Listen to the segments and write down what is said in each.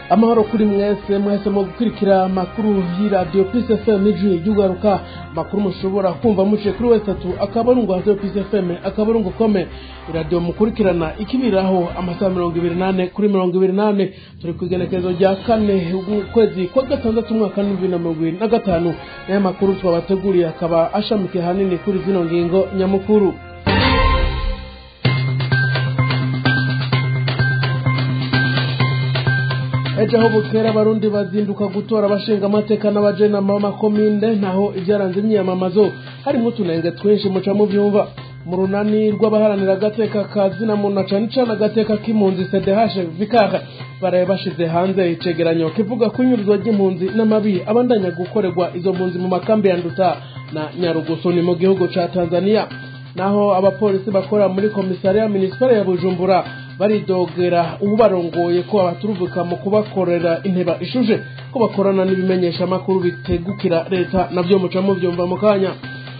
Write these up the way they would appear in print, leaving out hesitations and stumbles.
Amahoro kuri mwese mwese mu gukurikira amakuru y'iradiyo Peace FM ijwi ry'ugaruka, amakuru mushobora kumva muciye kuri wesatu akaburungu radio Peace FM akaburungu kome. Iradiyo mukurikirana ikibiraho amasaha 24 kuri 24. Turi ku igenekerezo rya 4 ukwezi kwa gatandatu umwaka 2025. N'aya makuru twabateguriye akaba ashamikiye hanini kuri zino ngingo nyamukuru. Ejo aho bukera abarundi bazinduka gutora abashinga amateka n'abajenama b'amakomine, naho ibyaranze imyiyamamazo harimo utunenge twinshi muca mu byumva. Mu runani rw'abaharanira agateka ka zina muntu cane cane agateka k'impunzi CDH Vicar baraye bashize hanze icegeranyo kivuga ko inyuruzwa ry'impunzi n'amabi abandanya gukorerwa izo mpunzi mu makambi ya Nduta na Nyarugusu ni mu gihugu ca Tanzania. Naho abapolisi bakora muri komisariya minisipale ya Bujumbura baridogera ubarongoye ko abaturuvuka mu kubakorera inteba ishuje ko bakorana n'ibimenyesha amakuru bitegukira leta, navyo muca mu byumva mu kanya.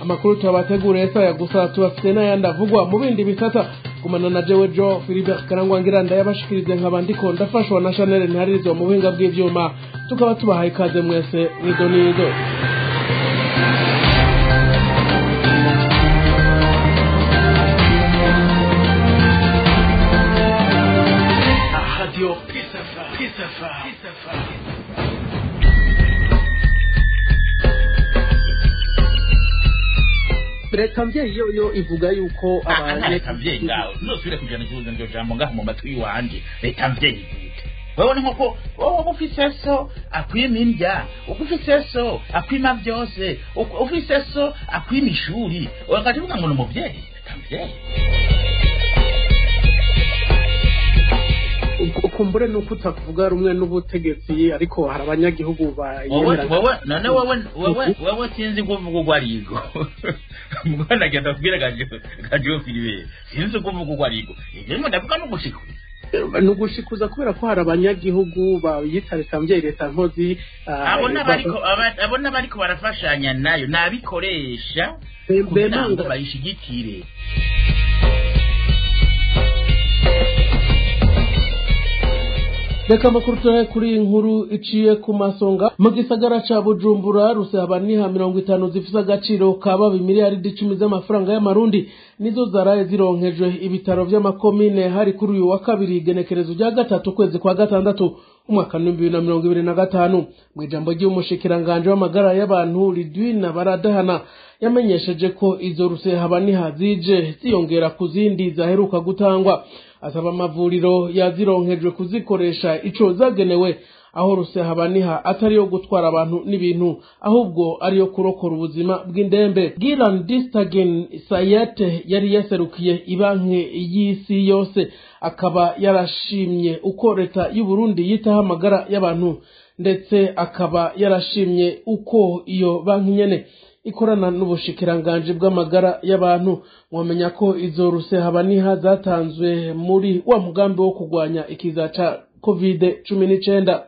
Amakuru tubateguriye saya gusa tubafite n'ayandi avugwa mu bindi bisata. Gumana na jewe Jo Philibert Karangwa ngira ndayabashikirize nk'abandiko ndafashwa na Chanel Ntarizo mu buhinga bw'ivyuma, tukaba tubahaye ikaze mwese mwidonido. Leta mvyeyi yo ivuga yuko abanye leta mvyeyi ngaho nzosubire kujana ikibuzo niryo jambo ngaho mu matwi wanje. Leta mvyeyi gute? Wewe ni nkoko wowe ufise so akwima indya, ufise so akwima byose, ufise so akwima ishuri, ukavuga ngo ni umuvyeyi. Leta mvyeyi kumbure nuko utakuvuga rumwe n'ubutegetsi, ariko hari abanyagihugu bayemera. Wowe none wewe sinzi kuvuga uko arigo. Mugana genda kubwira gajo Philippe, sinzi kuvuga uko arigo. Ivyo ndavuga no gushikuza. No gushikuza kubera ko hari abanyagihugu bayita leta mvyeyi leta nkozi. Abo n'abariko barafashanya nayo nabikoresha kugira ngo bayishigikire. Reka amakuru tuyahe kuri inkuru iciye ku masonga. Mu gisagara ca Bujumbura rusabaniha 50 zifise agaciro kaba miliyaridi 10 z'amafaranga y'amarundi nizo zaraye zironkejwe ibitaro vy'amakomine hari kuri uyu wa kabiri igenekerezo rya 3 kwezi kwa gatandatu umwaka 2025. Mu ijambo ry'umushikiranganje w'amagara y'abantu Lidwina Baradahana yamenyesheje ko izo rusehabaniha zije ziyongera ku zindi zaheruka gutangwa. Asaba amavuriro yazironkejwe kuzikoresha ico zagenewe, aho rusehabaniha atari yo gutwara abantu n'ibintu ahubwo ari yo kurokora ubuzima bw'indembe. Gilan Distagen Sayete yari yaserukiye ibanki y'isi yose akaba yarashimye uko leta y'u Burundi yitaho amagara y'abantu, ndetse akaba yarashimye uko iyo banki nyene ikorana n'ubushikiranganje bw'amagara y'abantu. Mwamenya ko izo rusehabaniha zatanzwe muri wa mugambi wo kugwanya ikiza ca COVID-19.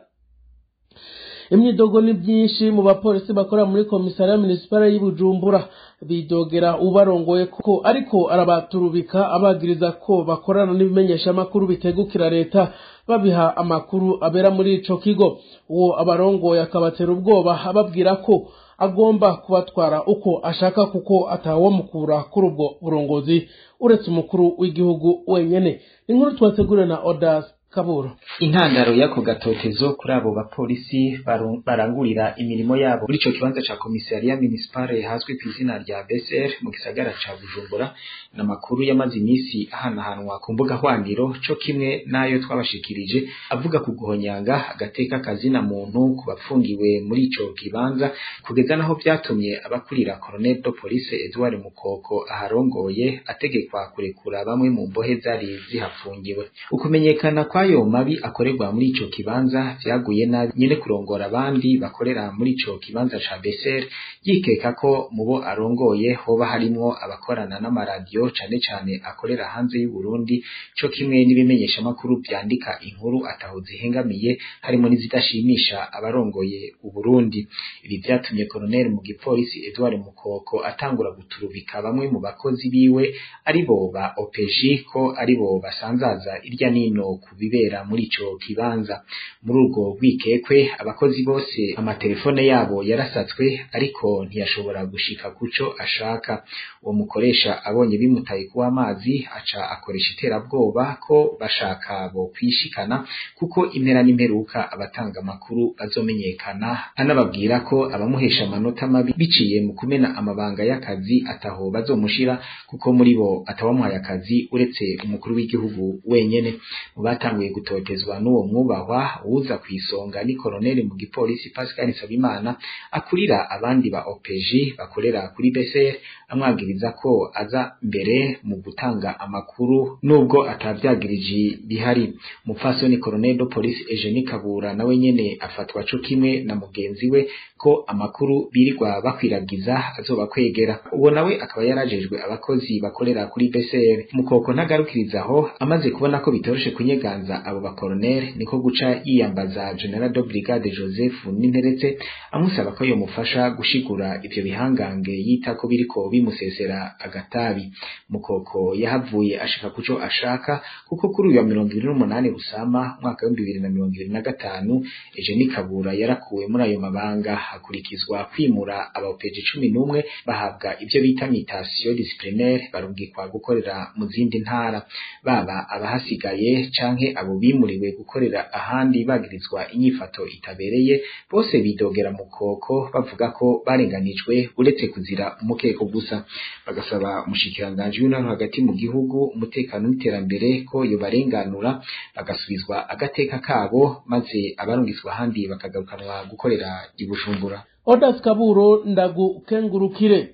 Imyidogo ni byinshi mu bapolisi bakora muri komisariya municipale y'Ibujumbura bidogera ubarongoye ko ariko arabaturubika abagiriza ko bakorana n'ibimenyesha makuru bitegukira leta babiha amakuru abera muri ico kigo. Uwo abarongoye akabatera ubwoba ababwira ko agomba kubatwara uko ashaka kuko atawomukura kuri ubwo burongozi uretse umukuru w'igihugu wenyene. Inkuru twateguriwe na Odas Kaburo. Intandaro y'ako gatotezo kuri abo bapolisi barangurira imirimo yabo muri ico kibanza ca komisariya municipale hazwi ku izina rya BSR mu gisagara ca Bujumbura, n'amakuru yamaze iminsi ahanahanwa ku mbuga hwaniro co kimwe nayo twabashikirije avuga ku guhonyanga agateka kazina muntu ku bapfungiwe muri ico kibanza, kugeza naho vyatumye abakurira Colonel de Police Edouard Mukoko aharongoye ategekwa kurekura bamwe mu mbohe zari zihafungiwe. Ukumenyekana kwa ayo mabi akorerwa muri ico kibanza vyaguye nabi nyene kurongora abandi bakorera muri ico kibanza ca BSR, yikeka ko mubo arongoye hoba harimwo abakorana n'amaradiyo cane cane akorera hanze y'u Burundi, co kimwe n'ibimenyesha makuru vyandika inkuru ataho zihengamiye harimo n'izidashimisha abarongoye u Burundi. Ibi vyatumye Colonel mu gipolisi Edouard Mukoko atangura guturubika bamwe mu bakozi biwe aribo ba OPG ko aribo basanzaza irya nino ku ibibera muri ico kibanza. Muri urwo rwikekwe abakozi bose amatelefone yabo yarasatswe, ariko ntiyashobora gushika kuco ashaka. Uwo mukoresha abonye bimutaye kuwa amazi, aca akoresha iterabwoba ko bashaka bo kwishikana, kuko impera n'imperuka abatanga amakuru bazomenyekana, anababwira ko abamuhesha amanota mabi biciye mu kumena amabanga y'akazi ataho bazomushira, kuko muri bo atawamuhaye akazi uretse umukuru w'igihugu wenyene. Mu batanguye gutotezwa n'uwo mwubahwa, uza kwisonga ni koloneli mu gipolisi Pascal Nsabimana akurira abandi ba OPG bakorera kuri BCR, amwagiriza ko aza mbere mu gutanga amakuru nubwo atavyagirije bihari. Umupfasoni colonel de police Eugenie Kabura nawe nyene afatwa co kimwe na mugenzi we ko amakuru birirwa bakwiragiza azobakwegera. Uwo nawe akaba yarajejwe abakozi bakorera kuri BCR. Mukoko ntagarukirizaho, amaze kubona ko bitoroshe kunyeganza abo bakoronel, niko guca yiyambaza General de Brigade Joseph Ninteretse, amusaba ko yomufasha gushigura ivyo bihangange yita ko biriko bimusesera agatabi. Mukoko yahavuye ashika kuco ashaka, kuko kuri uyu wa 28 Rusama mwaka wa 2025 Eugenie Kabura yarakuwe muri ayo mabanga, hakurikizwa kwimura aba OPG 11 bahabwa ivyo bita mutation disciplinaire, barungikwa gukorera mu zindi ntara. Baba abahasigaye canke abo bimuriwe gukorera ahandi bagirizwa inyifato itabereye, bose bidogera Mukoko bavuga ko barenganijwe uretse kuzira umukeko gusa. Bagasaba umushikiranganji w'intwaro hagati mu gihugu, umutekano n'iterambere ko yobarenganura bagasubizwa agateka kabo, maze abarungitswe ahandi bakagarukanwa gukorera i Bujumbura. Odas Kaburo, ndagukengurukire.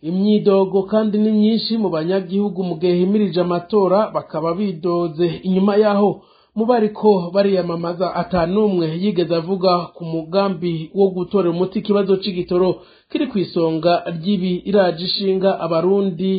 Imyidogo kandi ni myinshi mu banyagihugu mu gihe himirije amatora, bakaba bidoze inyuma yaho mu bariko bariyamamaza atanumwe yigeze avuga ku mugambi wo gutorera umuti ikibazo c'igitoro kiri kw'isonga ry'ibi iraje ishinga Abarundi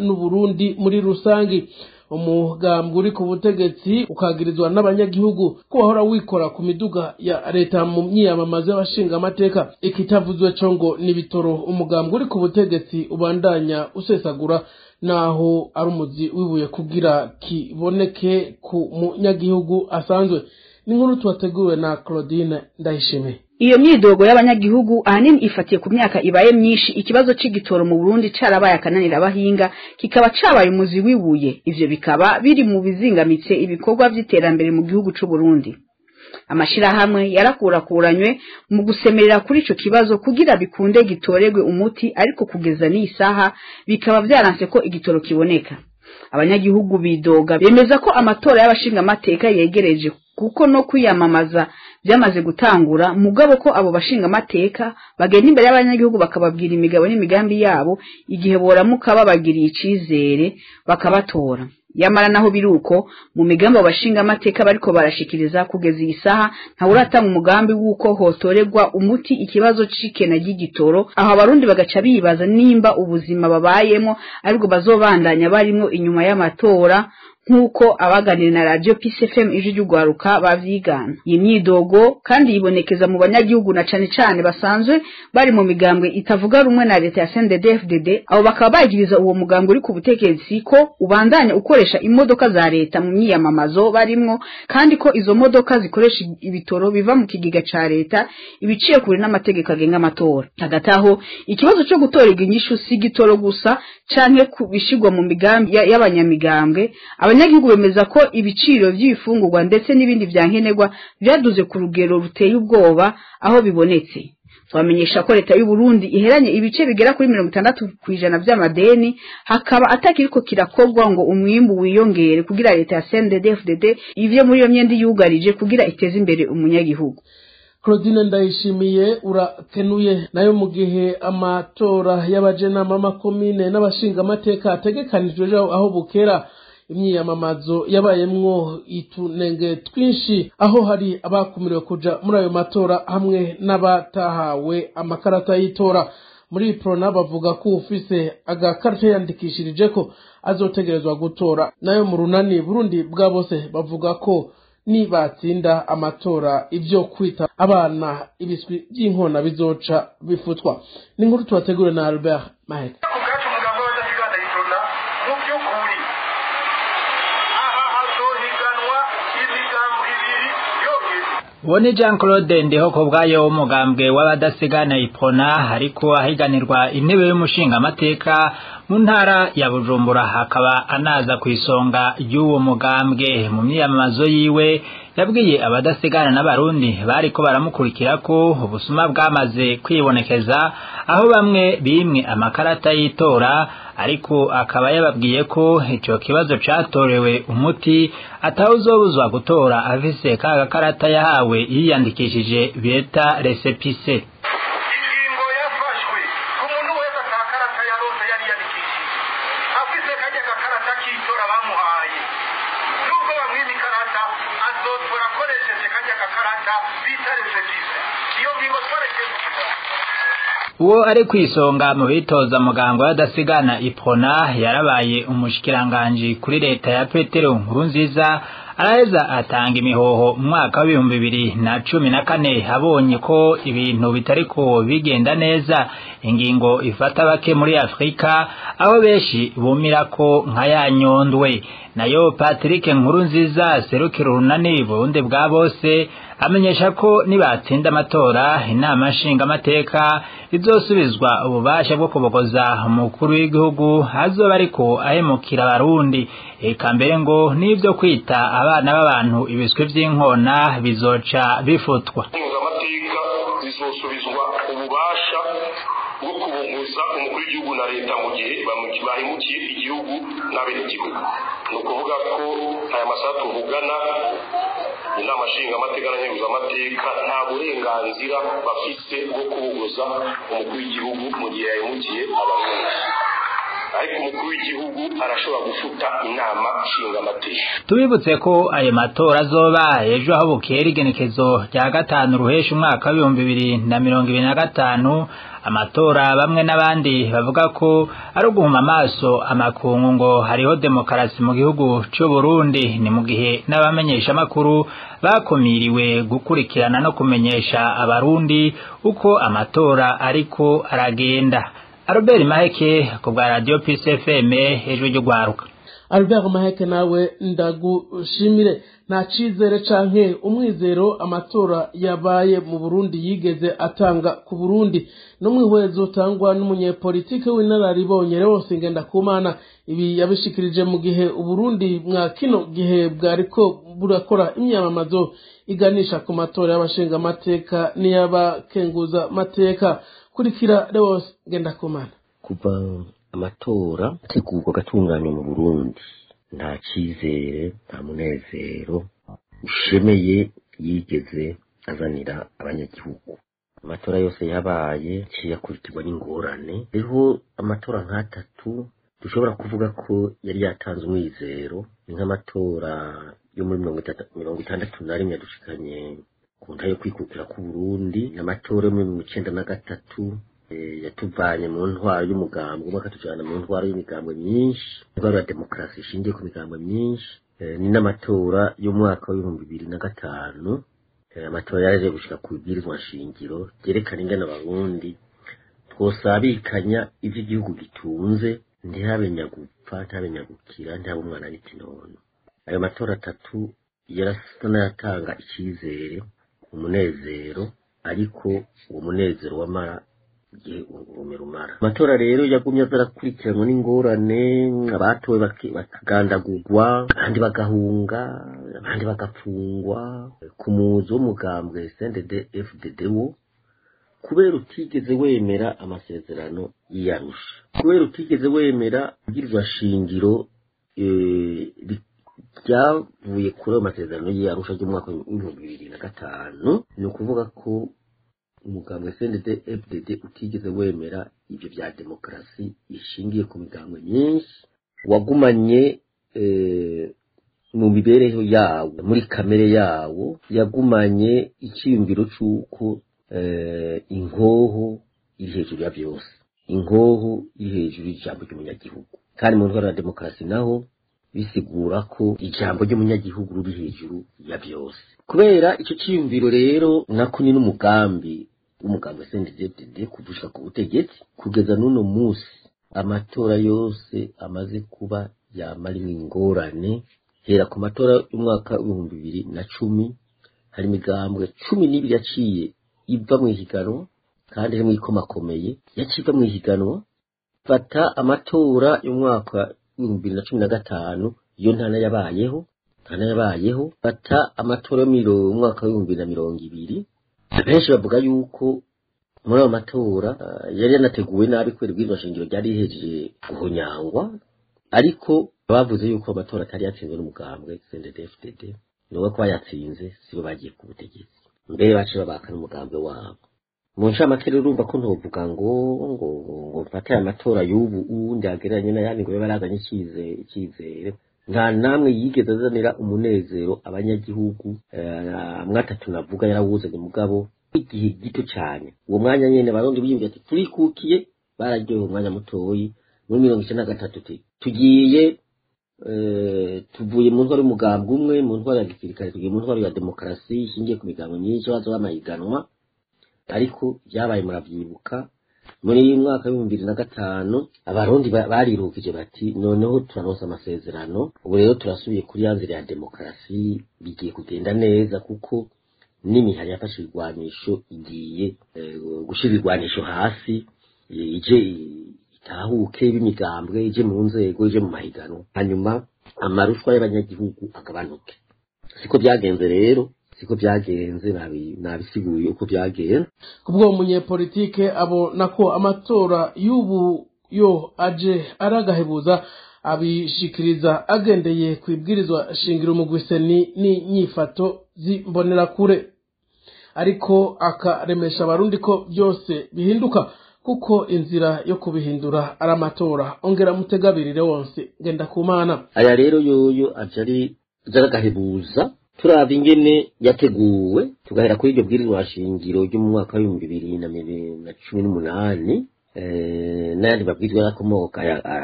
n'Uburundi muri rusangi. Umugambwe uri ku butegetsi ukagirizwa n'abanyagihugu ko wahora wikora ku miduga ya leta mu myiyamamazo y'abashinga amateka. Ikitavuzwe co ngo n'ibitoro umugambwe uri ku butegetsi ubandanya usesagura, naho ari umuzi wibuye kugira kiboneke ku munyagihugu asanzwe. Ni inkuru tuwateguwe na Claudine Ndayishimiye. Iyo myidogo y'abanyagihugu ahanini ifatiye ku myaka ibaye myinshi ikibazo c'igitoro mu Burundi carabaye akananira abahinga, kikaba cabaye umuzi wibuye. Ivyo bikaba biri mu bizingamitse ibikorwa vy'iterambere mu gihugu c'u Burundi. Amashirahamwe yarakurakuranywe mu gusemerera kuri ico kibazo kugira bikunde gitoregwe umuti, ariko kugeza n'isaha bikaba vyaranse ko igitoro kiboneka. Abanyagihugu bidoga bemeza ko amatora y'abashinga amateka yegereje, kuko no kwiyamamaza byamaze gutangura, mugabo ko abo bashinga amateka bagenda imbere y'abanyagihugu bakababwira imigabo n'imigambi yabo, igihe boramuka babagiriye icizere bakabatora. Yamara naho biruko mu migambi abo bashinga amateka bariko barashikiriza kugeza iyi saha, ntawuratanga umugambi w'uko hotoregwa umuti ikibazo c'ikena ry'igitoro, aho Abarundi bagaca bibaza nimba ubuzima babayemo aribwo bazobandanya barimwo inyuma y'amatora, nk'uko abaganira na Radio Peace FM Ijwi ry'Ugwaruka bavyigana. Iyi myidogo kandi yibonekeza mu banyagihugu na cane cane basanzwe bari mu migambwe itavuga rumwe na leta ya CNDD-FDD, abo bakaba bagiriza uwo mugambwe uri ku butegetsi ko ubandanya ukoresha imodoka za leta mu myiyamamazo barimwo, kandi ko izo modoka zikoresha ibitoro biva mu kigega ca leta, ibiciye kure n'amategeko agenga amatora. Hagati aho ikibazo co gutorerwa inyishu si igitoro gusa canke kubishirwa mu migambi y'abanyamigambwe. Abanyagihugu bemeza ko ibiciro by'ibifungurwa ndetse n'ibindi vyankenerwa vyaduze ku rugero ruteye ubwoba aho bibonetse. Twamenyesha ko leta y'u Burundi iheranye ibice bigera kuri 60% vy'amadeni, hakaba atakiriko kirakorwa ngo umwimbu wiyongere kugira leta ya CNDD-FDD ivyo muri iyo myenda yugarije kugira iteze imbere umunyagihugu. Claudine Ndayishimiye, urakenuye. Nayo mu gihe amatora y'abajenama makomine n'abashinga amateka ategekanijwe ejo aho bukera, imyiyamamazo yabayemwo itunenge twinshi, aho hari abakumiriwe kuja muri ayo matora hamwe n'abatahawe amakarata y'itora. Muri Prona bavuga ko ufise agakarita yandikishirijeko azotegerezwa gutora. Nayo mu Runani Burundi bwa bose bavuga ko nibatsinda amatora ivyo kwita abana ibiswi by'inkona bizoca bifutwa. Ni inkuru tubategure na Albert Mahek. Ubwacu umugambi w'abadasigana Iprona, mu by'ukuri aha hazohiganwa. Uwo ni Jean Claude Ndihokubwayo w'umugambwe w'abadasigana Iprona, ariko ahiganirwa intebe y'umushingamateka mu ntara ya Bujumbura, hakaba anaza ku isonga y'uwo mugambwe. Mu myiyamamazo yiwe yabwiye abadasigana n'abarundi bariko baramukurikira ko ubusuma bwamaze kwibonekeza, aho bamwe bimwe amakarata y'itora, ariko akaba yababwiye ko ico kibazo catorewe umuti, atawuzobuzwa gutora afise ka gakarata yahawe yiyandikishije bita récépissé. Ingingo yafashwe ku muntu wese atakarata yaronse yari yandikishije, afise karya gakarata k'itora bamuhaye, nubwo bamwima ikarata azotora akoresheje karya gakarata bita récépissé. Iyo ngingo twarekeye. Uwo ari kwisonga mu bitoza muganga w'adasigana Iprona yarabaye umushikiranganji kuri leta ya Petero Nkurunziza, araheza atanga imihoho mu mwaka wa 2014, abonye ko ibintu bitariko bigenda neza, ingingo ifata bake muri Afrika, aho benshi bumira ko nka ya nyondwe. Nayo Patrick Nkurunziza serukira urunani Burundi bwa bose amenyesha ko nibatsinda amatora, inama nshingamateka izosubizwa ububasha bwo kubogoza umukuru w'igihugu azoba ariko ahemukira abarundi. Eka mbere ngo n'ivyo kwita abana b'abantu ibiswi vy'inkona bizoca bifutwa. Amateka zizosubizwa ububasha bwo kubunguza umukuru w'igihugu na leta mu gihe bahemukiye igihugu n'abenegihugu. Ni ukuvuga ko aya masaha tuvugana, inama nshingamateka na nkenguzamateka nta burenganzira bafise bwo kubuguza umukuru w'igihugu mu gihe yahemukiye abarundi, ariko umukuru w'igihugu arashobora gufuta inama nshingamateka. Tubibutse ko ayo matora azoba ejo aho bukera, igenekezo rya 5 ruhesha umwaka wa 2025. Amatora bamwe n'abandi bavuga ko ari uguhuma amaso amakungu ngo hariho demokarasi mu gihugu c'u Burundi, ni mu gihe n'abamenyeshamakuru bakumiriwe gukurikirana no kumenyesha abarundi uko amatora ariko aragenda. Albert Maheke ku bwa Radio Peace FM, ijwi ry'ugwaruka. Albert Maheke, nawe ndagushimire. Nta cizere canke umwizero amatora yabaye mu Burundi yigeze atanga ku Burundi, n'umwihwezo utangwa n'umunyepolitike w'inararibonye Leonce Ngendakumana. Ibi yabishikirije mu gihe Uburundi mwa kino gihe bwariko burakora imyamamazo iganisha ku matora y'abashingamateka n'iy'abakenguza mateka. Kurikira Leonce Ngendakumana. Kuva amatora ategurwa agatunganywa mu Burundi, nta cyizere, nta munezero ushemeye yigeze azanira abanyagihugu. Amatora yose yabaye yaciye akurikirwa n'ingorane. Hariho amatora nk'atatu dushobora kuvuga ko yari yatanze umwizero, ni nk'amatora yo muri 61 yadushikanye ku ntahe yo kwikukira k'Uburundi, amatora yo muri 93 yatuvanye mu ntwaro y'umugambwe umwe akatujana mu ntwaro y'imigambwe myinshi, intwaro ya demokarasi ishingiye ku migambwe myinshi, ni n'amatora y'umwaka wa 2005, amatora yaje gushika ku ibwirizwa nshingiro ryerekana ingene abarundi twosabikanya ivyo igihugu gitunze, ntihabe nyagupfa, ntihabe nyagukira, ntihabe umwana n'ikinono. Ayo matora atatu yarasa n'ayatanga icizere, umunezero, ariko uwo munezero wamara igihe urume rumara. Amatora rero yagumye aza arakurikiranwa n'ingorane, abatowe bakagandagurwa, abandi bagahunga, abandi bagapfungwa. Ku muzi w'umugambwe CNDD FDD wo kubera utigeze wemera amasezerano y'Arusha, kubera utigeze wemera ibwirizwa shingiro ryavuye kuri ayo masezerano y'Arusha ry'umwaka wa 2005, ni ukuvuga ko umugambwe CNDD FDD utigeze wemera ibyo bya demokarasi ishingiye ku migambwe myinshi, wagumanye mu mibereho yawo, muri kamere yawo, yagumanye icyiyumviro c'uko inkoho iri hejuru ya byose, inkoho iri hejuru y'ijambo ry'umunyagihugu. Kandi mu ntwaro ya demokarasi naho bisigura ko ijambo ry'umunyagihugu ruri hejuru ya byose. Kubera icyo cyiyumviro rero, nako ni n'umugambi w'umugambi wa CNDD-FDD kuvushika ku butegetsi kugeza n'uno munsi, amatora yose amaze kuba yamara ingorane, hera ku matora y'umwaka wa 2010. Hari imigambwe 12 yaciye iva mu ihiganwa, kandi iri mu ikomakomeye yaciye iva mu ihiganwa. Fata amatora y'umwaka 2015, iyo ntana yabayeho, ntana yabayeho. Fata amatora y'umwaka 2020, benshi bavuga yuko muri ayo matora yari yanateguwe nabi kubera ibwirizwa shingiro ryari rihejeje guhonyangwa, ariko bavuze yuko amatora atari yatsinzwe n'umugambwe CNDD-FDD, nuko ko bayatsinze sibo bagiye ku butegetsi, mbere baciye babaka n'umugambwe wabo. Mu ncamake rero urumva ko ntovuga ngo ngo ngo mfate aya matora y'ubu uwundi agereranye n'ayandi ngo babe barazanye icyizere. Nta namwe yigeze azanira umunezero abanyagihugu. Amwe atatu navuga yarawuzanye, mugabo igihe gito cyane. Uwo mwanya nyene Abarundi biyumvira ati turikukiye, bararyohewe umwanya mutoyi. Muri 93 tugiye tuvuye mu ntwaro y'umugambwe umwe, mu ntwaro ya gisirikare, tugiye mu ntwaro ya demokarasi ishingiye ku migambo myinshi, baza bamahiganwa. Ariko byabaye muravyibuka, muri uyu mwaka 2005 Abarundi barirukije bati noneho turaronsa amasezerano, ubu rero turasubiye kuri ya nzira ya demokarasi, bigiye kugenda neza kuko n'imihari yafashe ibigwanisho igiye gushira ibigwanisho hasi, ije itahuke b'imigambwe, ije mu nzego, ije mu mahiganwa, hanyuma amarushwa y'abanyagihugu agabanuke. Siko byagenze rero, siko byagenze, nabisiguye uko byagenze. Kubwo umunyepolitike abona ko amatora y'ubu yo aje aragahebuza, abishikiriza agendeye ku ibwirizwa shingiro mu gwiseni n'inyifato z'imbonerakure, ariko akaremesha Abarundi ko byose bihinduka kuko inzira yo kubihindura ari amatora. Ongera mutegabirire wonse ngenda kumana. Aya rero yoyo aje ari aragahebuza, turaba ingene yateguwe, tugahera kuri iryo bwirizwa shingiro ryo mu mwaka w'ibihumbi bibiri na cumi n'umunani, n'ayandi mabwirizwa akomoka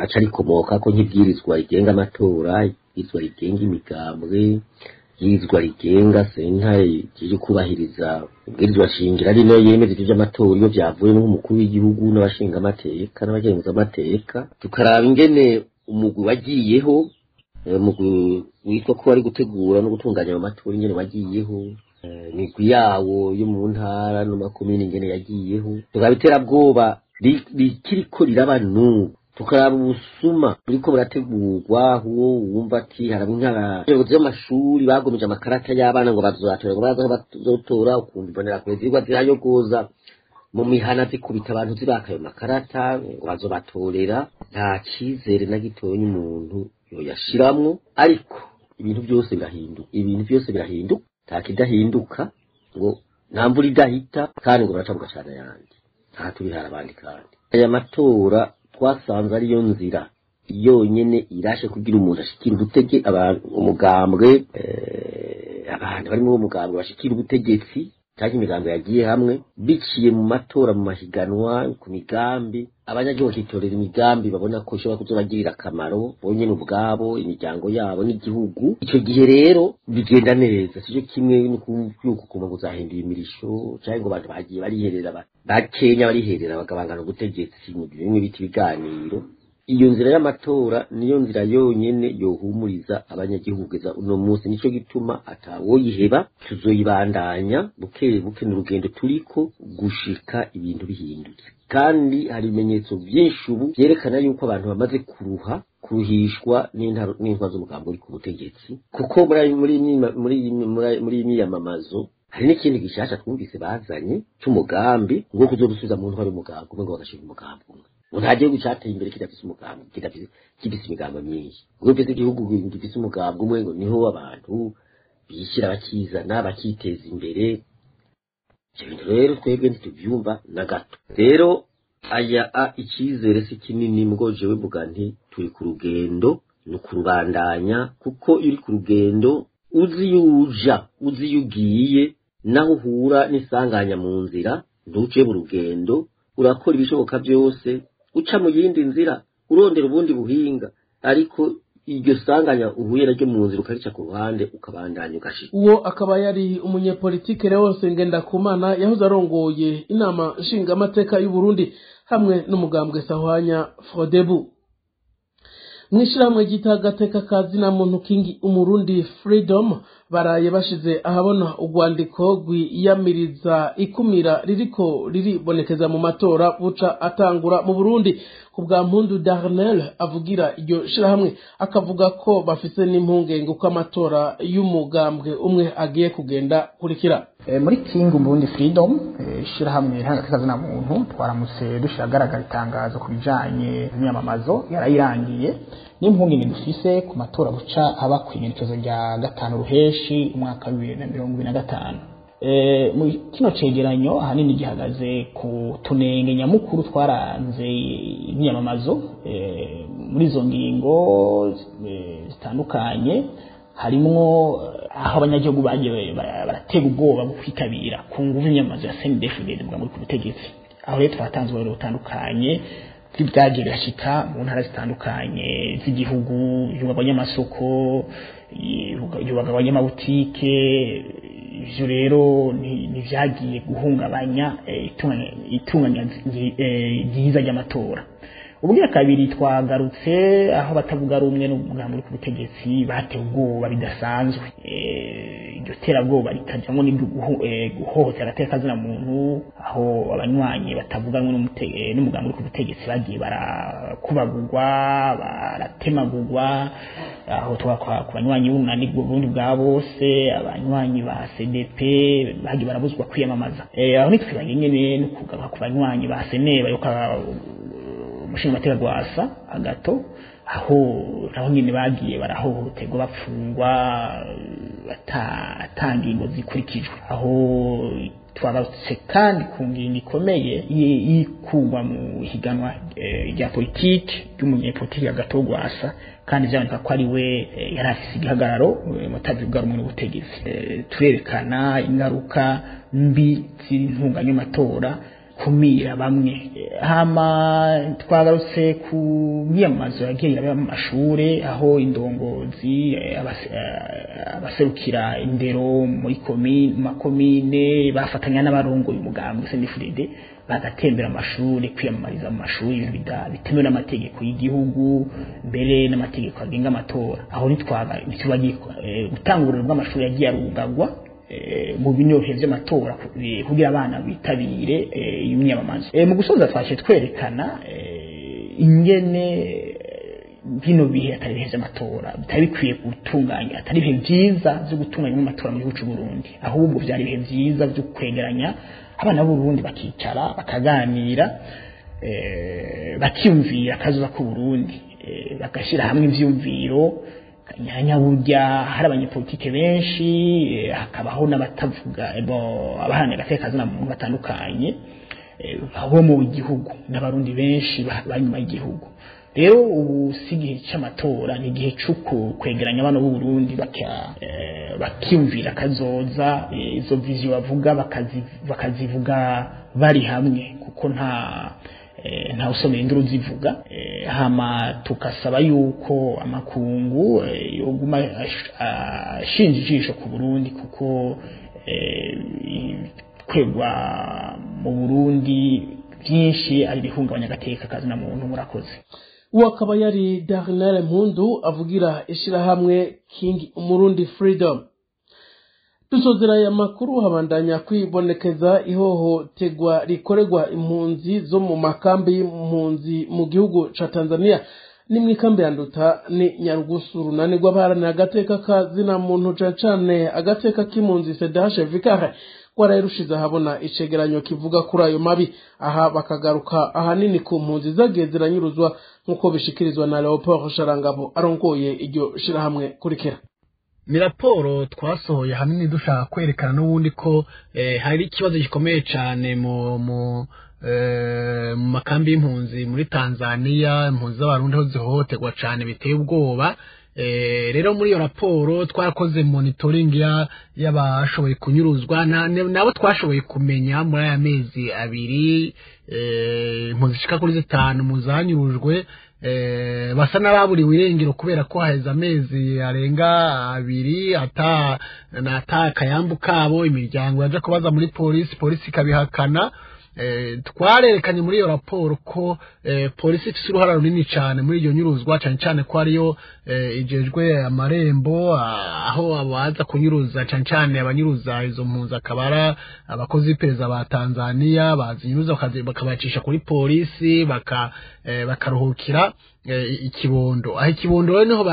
aca arikomoka ko, nk'ibwirizwa rigenga amatora, ibwirizwa rigenga imigambwe, ibwirizwa rigenga sentare riri kubahiriza ibwirizwa shingiro ari nayo yemeza ivyo vy'amatora iyo vyavuyemo nk'umukuru w'igihugu n'abashingamateka n'abagenguzamateka. Tukaraba ingene umugwi wagiyeho, umugwi witwa ko wari gutegura no gutunganya ayo matora, ingene wagiyeho, imigwi yawo yo mu ntara no makomine ingene yagiyeho, tukaraba iterabwoba rikiriko riraba n'ubu, tukaraba ubusuma buriko burategurwa. Uwo wumva ati haraba nk'abayobozi b'amashuri bagomeje amakarata y'abana ngo bazoyatora, ngo baze aho bazotora, ukumva imbonerakure zirwa zirayogoza mu mihana zikubita abantu zibaka ayo makarata ngo bazobatorera. Nta cizere na gitonya umuntu yoyashiramwo, ariko ibintu byose birahinduka, ibintu byose birahinduka, nta kidahinduka, ngo nta mvura idahita kandi ngo baraca bugacana ayandi, nta tubihara abandi. Kandi aya matora twasanze ariyo nzira yonyene irashe kugira umuntu ashikira ubutege, umugambwe, abantu bari muri uwo mugambwe bashikira ubutegetsi, cyangwa imigambi yagiye hamwe biciye mu matora, mu mahiganwa ku migambi, abanyagihugu bakitorera imigambi babona ko ishobora kuzobagirira akamaro bonyene ubwabo, imiryango yabo n'igihugu. Icyo gihe rero bigenda neza, sicyo kimwe n'uko kuma ngo uzahindura imirisho, cyangwa ngo abantu bagiye bariherera, bakenya bariherera bagabangana ubutegetsi mu bimwe bita ibiganiro. Iyo nzira y'amatora niyo nzira yonyene yohumuriza abanyagihugu kugeza uno munsi, nico gituma atawoyiheba, tuzoyibandanya buke buke, n'urugendo turiko gushika ibintu bihindutse. Kandi hari ibimenyetso byinshi ubu byerekana yuko abantu bamaze kuruha, kuruhishwa n'intwaro z'umugambi uri ku butegetsi, kuko muri iyi myiyamamazo hari n'ikindi gishasha twumvise bazanye c'umugambi ngo kuzodusubiza mu ntwaro y'umugambi umwe, ngo bagashinga umugambi umwe, ngo nta gihugu cateye imbere kidafise umugambi, kidafise gifise imigambi myinshi, ngo ufise igihugu gifise umugambi umwe ngo niho abantu bishyira bakizana bakiteza imbere. Ivyo bintu rero twebwe ntituvyumva na gato. Rero aya icyizere si kinini, mugo jewe mvuga nti turi ku rugendo, ni ukurubandanya, kuko iyo uri ku rugendo uzi iyo uja, uzi iyo ugiye, naho uhura n'isanganya mu nzira ntuce mu rugendo, urakora ibishoboka byose uca mu yindi nzira, urondera ubundi buhinga, ariko iryo sanganya uhuye naryo mu nzira ukarica ku ruhande ukabandanya ugashika. Uwo akaba yari umunyepolitike Leonce Ngendakumana yahoze arongoye inama nshingamateka y'u Burundi hamwe n'umugambwe Sahwanya Frodebu. Mwishirahamwe ryita agateka ka zina muntu King Umurundi Freedom baraye bashize ahabona urwandiko rwiyamiriza ikumira ririko riribonekeza mu matora buca atangura mu Burundi. Ku bwa Mpundu Darnell avugira iryo shirahamwe, akavuga ko bafise n'impungenge ko amatora y'umugambwe umwe agiye kugenda kurikira. Muri King Umurundi Freedom, ishirahamwe rihagarika zina muntu, twaramutse dushira ahagaragara itangazo ku bijanye n'imyamamazo yarayirangiye n'impungenge dufise ku matora buca aba kw'igenekerezo rya 5 Ruheshi umwaka wa 2025. Mu kino cegeranyo ahanini gihagaze ku tunenge nyamukuru twaranze imyamamazo. Muri izo ngingo zitandukanye harimwo aho abanyagihugu bagiye baratega ubwoba bwo kwitabira ku nguvu imyamamazo ya CNDD-FDD muri ku butegetsi. Aho rero twatanze uburorero butandukanye bw'ibyagiye birashika mu ntara zitandukanye z'igihugu, yubakwa y'amasoko, yubakwa y'amabutike. Ivyo rero ntivyagiye guhungabanya itunganya ryiza ry'amatora. Ubugira kabiri, twagarutse aho batavuga rumwe n'umugambi uri ku butegetsi batewe ubwoba bidasanzwe. Iryo terabwoba rikajamwo n'ibyo guhohotera agateka kazina muntu, aho abanywanyi batavuga rumwe n'umugambi uri ku butegetsi bagiye barakubagurwa, baratemagurwa. Aho twakwa ku banywanyi b'urunani bw'Uburundi bwa bose, abanywanyi ba CDP bagiye barabuzwa kwiyamamaza. Aho ntitwibagiye nyene no kugaruka ku banywanyi ba SNL bayoka umushingamateka Rwasa Agato, aho naho nyene bagiye barahohoterwa, bapfungwa ata ngingo zikurikijwe. Aho twagarutse kandi ku ngingo ikomeye y'ikugwa mu higanwa rya politiki ry'umunyepolitiki Agato Rwasa, kandi vyaboneka ko ari we yari afise igihagararo mutavuga rumwe n'ubutegetsi. Turerekana ingaruka mbi z'intunganya y'amatora kumira bamwe. Hama twagarutse ku myiyamamazo yagiye iraba mu mashure, aho indongozi, abaserukira indero muri komine, makomine, bafatanya n'abarongoye umugambi CNDD-FDD bagatembera amashure kwiyamamariza mu mashuri, ibintu bitemewe n'amategeko y'igihugu mbere n'amategeko agenga amatora. Aho ntitwabagiye gutanga uburero bw'amashuri yagiye arugagwa mu binyohe vy'amatora kugira abana bitabire imyamamazo. Mu gusoza twaje twerekana ingene bino bihe atari ibihe vy'amatora, bitari bikwiye gutunganya, atari ibihe vyiza vyo gutunganya amatora mu gihugu c'u Burundi, ahubwo vyari ibihe vyiza vyo kwegeranya abana b'u Burundi bakicara bakaganira, bakiyumvira akazoza k'u Burundi, bagashira hamwe ivyumviro. Nyaburya hari abanyepolitike benshi, hakabaho n'abatavuga abaharanira agateka kazina muntu batandukanye bo mu gihugu n'abarundi benshi bari inyuma y'igihugu. Rero ubu si igihe c'amatora, ni igihe co kwegeranya abana b'u Burundi bakiyumvira kazoza, izo vision bavuga bakazivuga bari hamwe, kuko nta usomera induru zivuga. Hama tukasaba yuko amakungu yoguma ashinja ijisho ku Burundi, kuko kwegwa mu Burundi byinshi ari bihungabanya agateka kazina muntu. Murakoze. Uwo akaba yari Darnell Mpundu avugira ishirahamwe King Umurundi Freedom. Dusozera aya makuru, habandanya kwibonekeza ihohoterwa rikorerwa impunzi zo mu makambi y'impunzi mu gihugu ca Tanzania, ni mw'ikambi ya Nduta ni Nyarugusu. Urunani rw'abaharanira agateka ka zina muntu, cane cane agateka k'impunzi, CDH Vikare, rwaraye rushize ahabona icegeranyo kivuga kuri ayo mabi. Aha bakagaruka ahanini ku mpunzi zagiye ziranyuruzwa, nk'uko bishikirizwa na Leopold Sharangabo arongoye iryo shirahamwe. Kurikira. Ni raporo twasohoye ahanini dushaka kwerekana n'ubundi ko hari ikibazo gikomeye cyane mu makambi y'impunzi muri Tanzania, impunzi z'abarundi aho zihohoterwa cyane biteye ubwoba. Rero muri iyo raporo twarakoze monitoring y'abashoboye kunyuruzwa nabo twashoboye kumenya muri aya mezi abiri, impunzi zishika kuri 5 mu zanyurujwe, basa n'ababuriwe irengero kubera ko haheze amezi arenga 2 ata akayambu kabo. Imiryango yaja kubaza muri polisi, polisi ikabihakana. Twarerekanye muri iyo raporo ko polisi ifise uruhara runini cyane muri iyo nyuruzwa, cyane cyane ko ariyo ijejwe amarembo aho abaza kunyuruza, cyane cyane abanyuruza izo mpunzi akabara abakozi b'iperereza ba Tanzania bazinyuruza bakabacisha kuri polisi bakaruhukira ikibondo. Aho ikibondo rero niho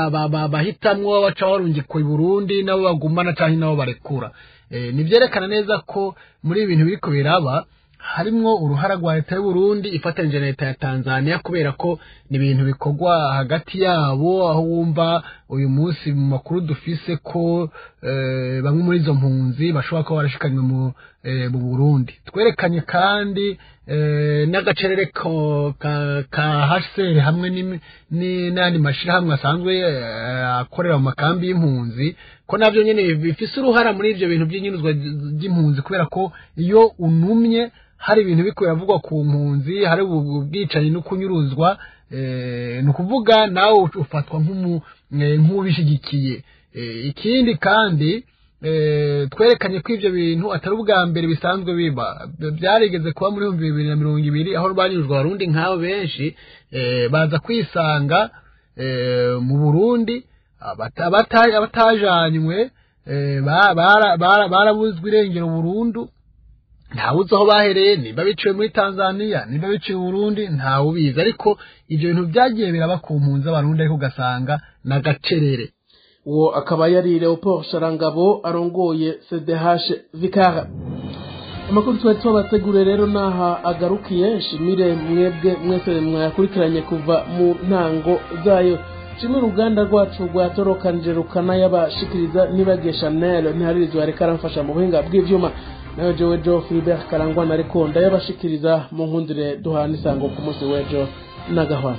bahitamwo baca barungikwa i Burundi, nabo bagumana canke nabo barekura. Nivyerekana neza ko muri ibintu biriko biraba harimwo uruhara rwa leta y'u Burundi ifatanyije na leta ya Tanzania, kubera ko ni ibintu bikorwa hagati yabo, aho wumva uyu munsi mu makuru dufise ko bamwe muri izo mpunzi bashobora kuba barashikanywe mu Burundi. Twerekanye kandi n'agacerere ka HCR hamwe n'andi mashirahamwe asanzwe akorera mu makambi y'impunzi, ko navyo nyene bifise uruhara muri ivyo bintu by'inyuruzwa ry'impunzi, kubera ko iyo unumye hari ibintu biko biravugwa ku mpunzi, hari ubwicanyi no kunyuruzwa, ni ukuvuga nawe ufatwa nk'ubishigikiye. Ikindi kandi twerekanye ko ivyo bintu atari ubwa mbere bisanzwe biba, byarigeze kuba muri 2020 aho banyurujwe abarundi nk'abo benshi baza kwisanga mu Burundi, abatajanywe barabuzwe irengero burundu, ntawuzi aho bahereye, nimba biciwe muri Tanzania, nimba biciwe Burundi, ntawubizi. Ariko ivyo bintu byagiye biraba ku mpunzi abarundi, ariko ugasanga n'agacerere. Uwo akaba yari Leopold Sharangabo arongoye CDH Vicar. Amakuru twari twabateguriye rero naha agarukiye. Shimire mwebwe mwese mwakurikiranye kuva mu ntango zayo. Shimire uruganda rwacu rwatorokanije rukanayabashikiriza, nibagiye Chanel ntiharirizwa ariko aramfasha mu buhinga bw'ivyuma, nawe jewe Jo Philbert Karangwa nariko ndayabashikiriza. Mu nkundire duhana isango ku munsi w'ejo n'agahwana.